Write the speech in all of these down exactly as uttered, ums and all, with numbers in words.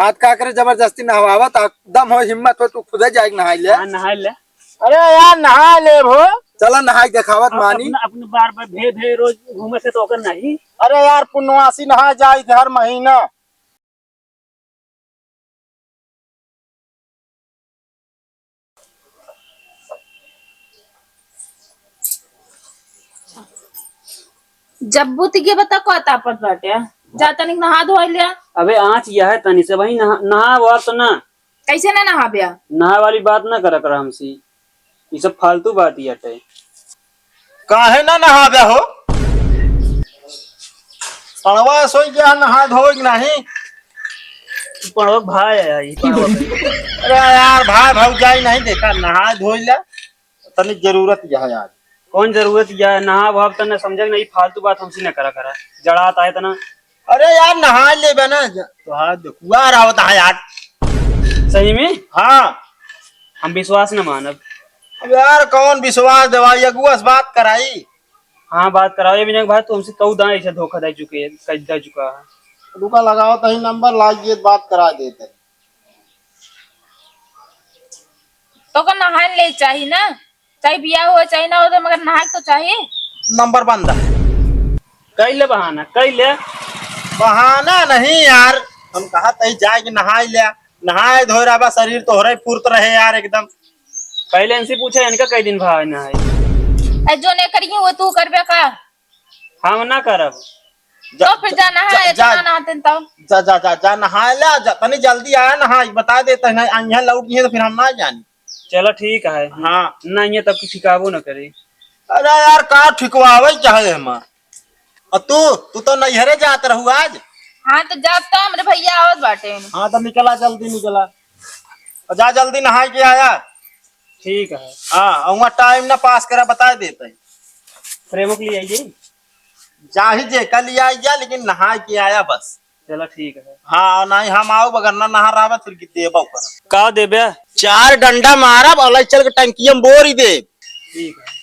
हाथ का करे जबरदस्ती नहवावत, आ दम हो, हिम्मत हो, तू खुदे जाइके नहाई ले। हाँ, नहाई ले। अरे यार, नहाई ले भो। चला, नहाई देखावत अब मानी। अपना, अपने बार बार भे भे रोज घूमे से तो ओकर नहीं। अरे यार, पुनवासी नहाए जाई थे हर महीना। जब बुत के बता को तापत बाटे, जा तनिक नहा धोई लिया। अबे आँच यह है तनी से वही नहा, नहा वो तो ना। कैसे ना नहाब्या? नहाए वाली बात ना करा कर हमसे, ये सब फालतू बात ही हटे। काहे ना नहाब्या हो? पड़वा सोई गया, नहा धोई नहीं। पड़वा भाई है, ये पड़वा भाई। अरे यार, भाई भौजाई नहीं देखा, नहा धोई ला, तनी जरूरत यह है आज। कौन जरूरत यह है? नहा भाव तने समझे नहीं, फालतू बात हमसे न करा करा, जड़ात आए तना। अरे यार, नहा लेबे ना, ज-, तोहार जो कुआर आवत है यार। सही में? हाँ। हम विश्वास न मानब। अब यार, कौन विश्वास देवाई, अगुआ से बात कराई। हाँ, बात कराओ। ये विनय भाई, तुमसे कऊ दाएं ऐसे धोखा दे चुके हैं, कर दे चुका है। रुका, लगाओ, तही नंबर लाइए, बात करा देते। तो का नहाए ले चाही ना, चाहे बियाह हो चाहे ना हो, तो मगर नहाए तो चाही। नंबर बंद है। कैले बहाना, कैले। बहाना नहीं यार, हम कहा तही जाए के नहाए ले, नहाए धोए रहा, शरीर तोहरे फुर्त रहे यार एकदम। पहले इनसे पूछा, इनका कई दिन भाव नहाए। ए, जो नहीं करिए वो तू करबे का? हम ना करब। जा, तो फिर जा, जा नहा, जा, इतना जा, नहाते तो। जा, जा, जा, जा, नहा ले, जा, तनी जल्दी आया, नहा, बता देते हैं, यहाँ लौट गए तो फिर हम ना जानी। चलो ठीक है। हाँ। ना ये तब की ठिकाबो न करे। अरे यार, का ठिकवावे चाहे हम? और तू, तू तो नैहरे जात रहू आज। हाँ, तो जात तो हमरे भैया आवत बाटे। हाँ, तो निकला, जल्दी निकला। और जा, जल्दी नहा के आया। ठीक है। हाँ, और वहाँ टाइम ना पास करा, बता देते हैं। प्रेमो के लिए आइए। चाहे जे का लिया आइया, लेकिन नहा के आया बस। चला ठीक है। हाँ, नहीं हम आओ बगर ना नहा रहा फिर की देबा ऊपर। का देबे? चार डंडा मारब और चल के टंकिया में बोरी देब। ठीक है।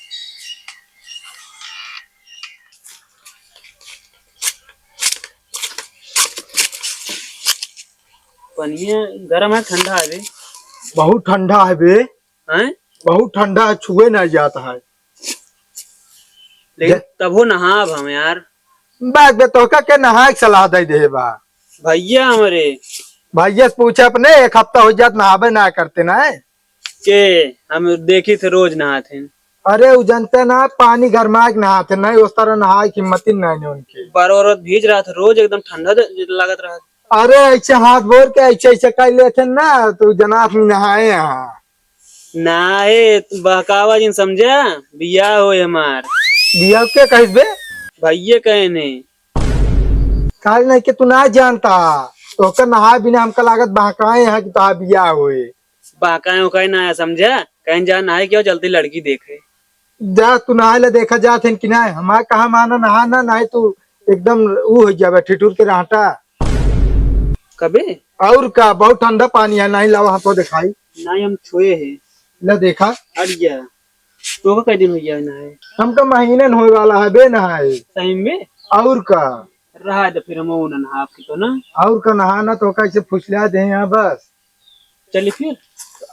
पनिया गरम है, ठंडा है बे? बहुत ठंडा है बे। हैं? बहुत ठंडा है, छुए नहीं जाता है। लेकिन जे- तबो नहाब हम यार। बात बे, तोहका के नहाए के सलाह दे दे बा? भैया हमरे। भैया से पूछे अपने, एक हफ्ता हो जात नहाबे ना करते ना है। के हम देखी थे रोज नहात हैं। अरे उ जनते ना, पानी गरमाए के नहात हैं, नहीं उस तरह नहाए की हिम्मत ही नहीं है उनकी। बार बार भीज रहा था, रोज एकदम ठंडा ज-, लागत रहा। अरे ऐसे हाथ बोर के ऐसे ऐसे कर लेते ना, तो जनाब नहाए यहाँ। ना ए, तू बहकावा जिन समझा, बियाह होए हमार। बियाह के कहिस बे? भइये कहे ने। काल नहीं के तू ना जानता, तो ओकर नहाए बिना हमका लागत बहकाए हैं कि तोहार बियाह होए। बहकाए उकाए ना आया समझा, कहीं जा नहाए के आओ, जल्दी लड़की देखे। जा तू नहाए ले, देखा जात है कि नहीं, हमार कहा माना नहा ना, नहीं तू एकदम ऊ हो जाबे, ठिठुर के रहता। कबे? और का, बहुत ठंडा पानी है, नहीं लावा हाथों दिखाई। नहीं, हम छुए हैं। ले देखा। अड़िया, तो का कई दिन हो गया नहाए? हमका महीने न होए वाला है बे नहाए। सही में? और का। रहा दे फिर हम वो ना नहा आपकी तो ना। और का, नहाना तो कैसे फुसला दे यहाँ बस। चली फिर।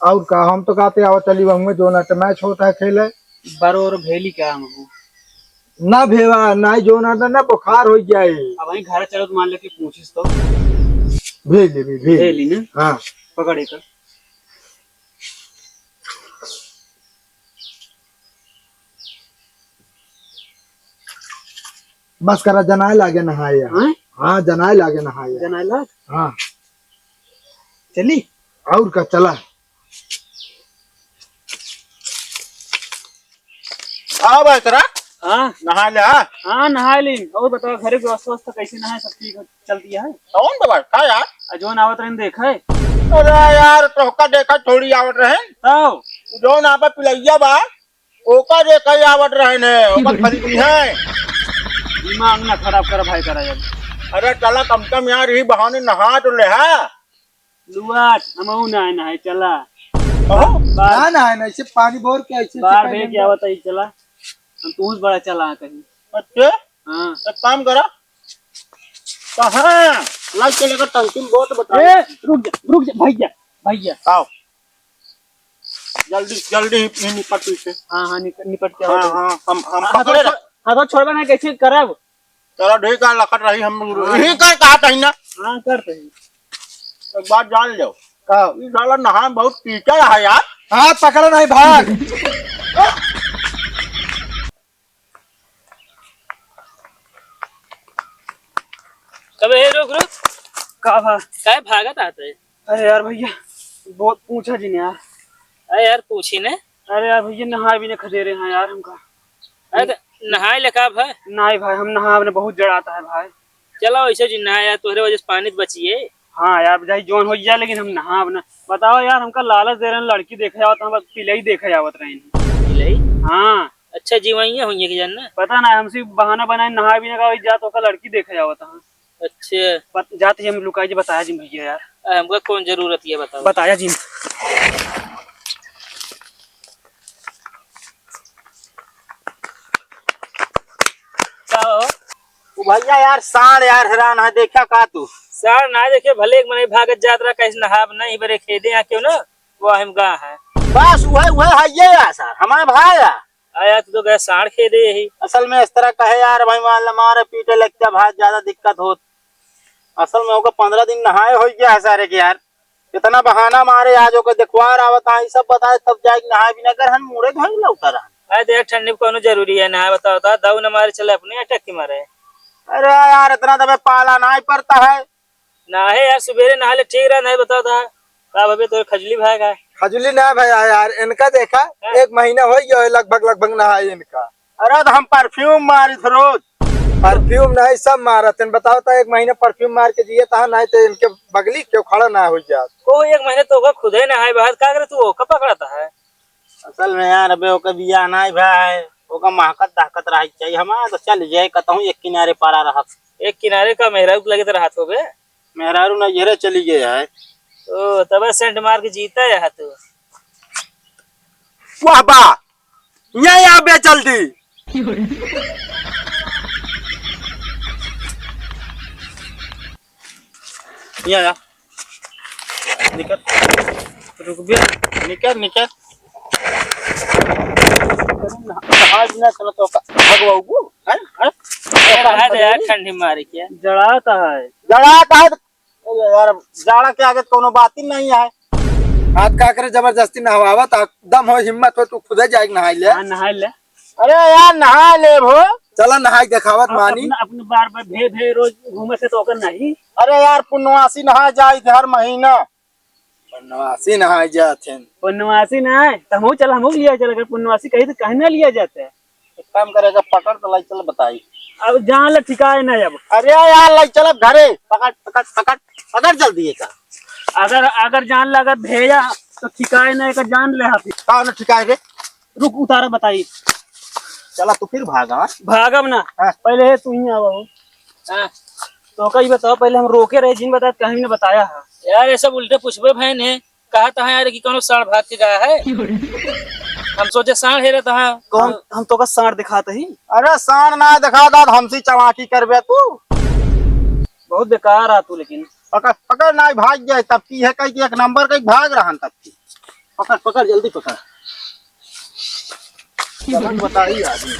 और का, हम तो कहते आवा चली वहाँ जो ना तो मैच होता है खेले। बरो और भेली क्या हम हो? ना भेवा, ना जो ना, ना, ना बुखार हो जाए। अब वहीं घर चलो तो मान ले कि पूछिस तो। भेज ले, भेज ले। भेली ना? हाँ। पकड़े कर। बस करा, जनाए लागे नहाए। हाँ? हाँ, जनाए लागे नहाए। जनाए लाग? हाँ। चली? और का, चला। आओ भाई करा। हाँ? नहा ले, हाँ? हाँ, नहा ली। और बताओ, घर की व्यवस्था, व्यवस्था कैसे नहाए, सब ठीक है? चल दिया है। कौन तो बात था यार? आ, जोन आवत रहन देखा है। अरे यार, तोहका देखा थोड़ी आवत रहन। तब? जोन आपा पिलैया बा, ओका देखा ही आवत रहन है, ओका खरीदी है। दिमाग ना खराब कर भाई करा यार। अरे चला कम से कम यार, यही बहाने नहा तो ले है। लुआट, हम ना है, ना है, चला। कहो? बार ना, ना है, ना, इसे पानी बोर के ऐसे बार चिपका भेज देंगे। क्या बताई, चला। हम तू बड़ा चला कहीं। अच्छा? हाँ। एक काम करा, कहाँ? लाइट चलेगा, टंकी में बहुत बता। ए, रुक जा, रुक जा, भैया, भैया। आओ। जल्दी, जल्दी ही, ही निपट पीछे। हाँ, हाँ, निक-, निपट के आओ हाँ, तो। हाँ, हम, हम हाँ, पकड़े हाथों रह- छो-, हाथों छोड़बे ना, कैसे करब? चलो ठीक है, लखत रही हम हाँ। यही कर कहा था ना। हाँ, करते हैं। एक बात जान लो। का? ये साला नहाए बहुत कीचड़ है यार। हाँ, पकड़ो नहीं, भाग। कबे, हे, रुक, रुक। का भा? काहे भागत आते? अरे यार भैया, बहुत पूछा जिन यार। अरे यार, पूछी ने। अरे यार भैया, नहाए भी ना खदे रहे हैं यार हमका। अरे तो नहाए ले का भाई? नहीं भाई, हम नहाब ना, बहुत जड़ाता है भाई। चलो ऐसे जी नहाए यार, तोहरे वजह से पानी तो बचिए। हाँ यार, चाहे जौन हो जाए, लेकिन हम नहाब ना। बताओ यार, हमका लालच दे रहे हैं, लड़की देखे आवत, हम बस पिलई देखे आवत रहे हैं। पिलई? हाँ। अच्छा, जीवाइया हुई है कि जान ना? पता ना, हमसे बहाना बनाए, नहाए भी ना का, जा तो ओका लड़की देखे आवत है। अच्छा। पत-, जात ही हम लुकाई जी, बताया जी भैया यार। अरे, हमका कौन जरूरत है, बताओ। बताया जी। का हो? ओ भैया यार, साँड़ यार हैरान है, देखा का तू? साँड़ ना देखे, भले एक मनई भागत जात रहा, कैसे नहाब नहीं, बरे खेदे यहाँ क्यों ना, वो हम गा है। बस वह, वह है ये यार सर, हमारे भाई यार। आया तू तो गए साँड़ खेदे यही। असल में इस तरह कहे यार भाई, मान ला मारे पीटे लगता भाई, ज्यादा दिक्कत होत। असल में ओकर पन्द्रह दिन नहाए हो गया है सारे के यार। इतना बहाना मारे, आज ओकर देखवार आवत है, ई सब बताए, तब जाए के नहाए बिना घर हम मुड़े धोए लौटा रहा। अरे देख, ठंडी में कौनो जरूरी है नहाए, बताओ तो, दऊ न मारे चले अपने अटक के मारे। अरे यार, इतना दबे पाला नहीं पड़ता है। ना है यार, सुबेरे नहा ले ठीक रहा, नहीं बताओ तो। का भवे तोर खजुली भाग है? खजुली ना भाई यार, इनका देखा, हाँ। एक महीना हो गया है लगभग, लगभग नहाए इनका। अरे तो हम परफ्यूम मारी थे रोज। परफ्यूम नहीं, सब मारत हैं। बताओ तो, एक महीना परफ्यूम मार के जिए तहा, नहीं तो इनके बगली के खड़ा ना हो जात। को एक महीने तो ओका खुदे नहाए बाहर, का करे तू ओका पकड़ता है? असल में यार, अबे ओका बियाह नहीं भा है, ओका महकत दहकत रहा चाहिए। हमारा तो चल जाए, कतहूँ एक किनारे पड़ा रहा। एक किनारे का मेहरारू के लगे तो रहत होबे। मेहरारू ना येरे चली गए है। ओ, तबे सेंट मार के जीता है तू। वाह बा, यहाँ यहाँ बे जल्दी। यहाँ आ। निकल। रुक बे। निकल, निकल। आज ना चलो तो का भगवाऊ, हैं? हैं? ए, रहा दे यार, ठंडी मारे क्या? जड़ाता है। जड़ाता है तो, अरे यार, जाड़ा के आगे तो कोनो बात ही नहीं है। हाथ का करे, जबरदस्ती नहवावत, आ, दम हो, हिम्मत हो, तू खुदे जाए के नहाई ले। हाँ, नहाई ले। अरे यार, नहा ले भो। चला नहाई देखावत अब मानी। अपना, अपने बार बार भे भे रोज घूमे से तो ओकर नहीं। अरे यार, पुनवासी नहा जाई थे हर महीना। पुनवासी नहाए जात हैं। पुनवासी नहाए, तो हमहू चला, हमहू लिया चला, अगर पुनवासी कही तो काहे ना लिया जाता है? एक काम करेगा, पकड़ तो लाई चल बताई। अब जान ले ठिकाए ना अब। अरे यार, लाई चल अब घरे। पकड़, पकड़, पकड़, पकड़ जल्दी एका। अगर, अगर जान ले अगर भेजा तो ठिकाए ना, एका जान ले हाथी। का ना ठिकाए रे? रुक, उतारा बताई। चला तू फिर भागा, हाँ? भागब ना। हाँ। पहले है तू ही आवा हो। हाँ। तो का ई बताओ, पहले हम रोके रहे, जिन बताया, कहीं ने बताया है। यार, ये सब उल्टे पूछबे भैन है। कहा तहा यार कि कौनो साँड़ भाग के गया है? हम सोचे साँड़ हेरे तहा। कौन? हम, हम तो का साँड़ दिखाते ही। अरे साँड़ ना दिखा दाद, हमसे चलाकी करबे तू। बहुत बेकार आ तू लेकिन। पकड़, पकड़ ना भाग जाए तब की है, कहीं कि एक नंबर कहीं भाग रहा तब की। पकड़, पकड़, जल्दी पकड़। गलत बताई आदमी।